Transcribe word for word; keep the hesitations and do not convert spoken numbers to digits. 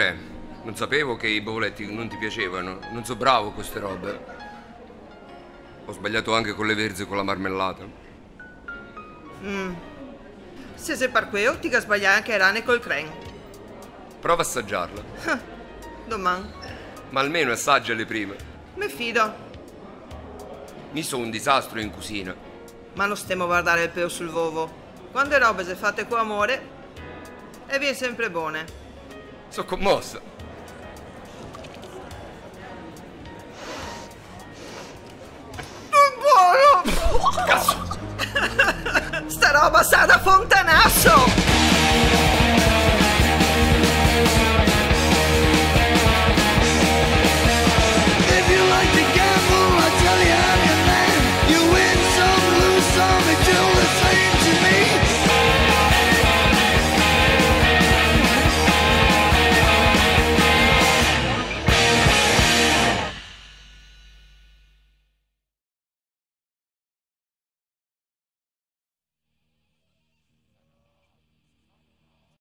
Eh, non sapevo che i bovoleti non ti piacevano. Non so bravo con ste robe. Ho sbagliato anche con le verze con la marmellata. Mm. Se xe par queo, ti ga sbalià anche e rane col cren. Prova a assaggiarla. Ah, doman. Ma almeno assaggiale prima. Me fido. Mi so un disastro in cucina. Ma no stemo a vardare el peo sul vovo. Quando e robe xe fate co amore, e vien sempre bone. So commossa. Buono! Cazzo! Sta roba sa da fontanaso!